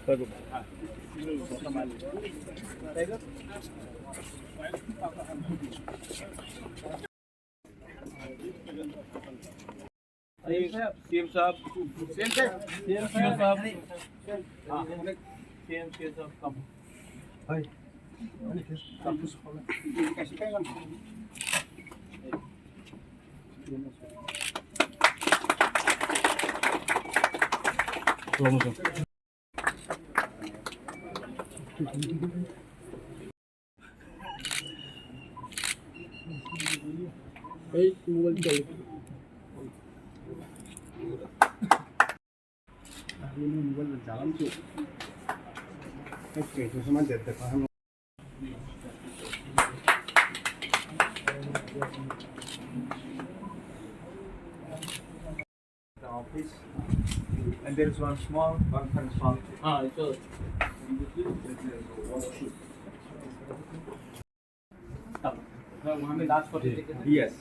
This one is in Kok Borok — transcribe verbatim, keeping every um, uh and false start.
सीएम साहब, सीएम साहब, सीएम साहब, हाँ, सीएम, सीएम साहब, कम। এই মোবাইল চালু। আমি মোবাইল জ্বালাম তো। এই পেটে সমান যেতে পারো। The office, and there is one small conference hall. Ah, it's a, वहाँ में लास्ट कर दीजिए। Yes.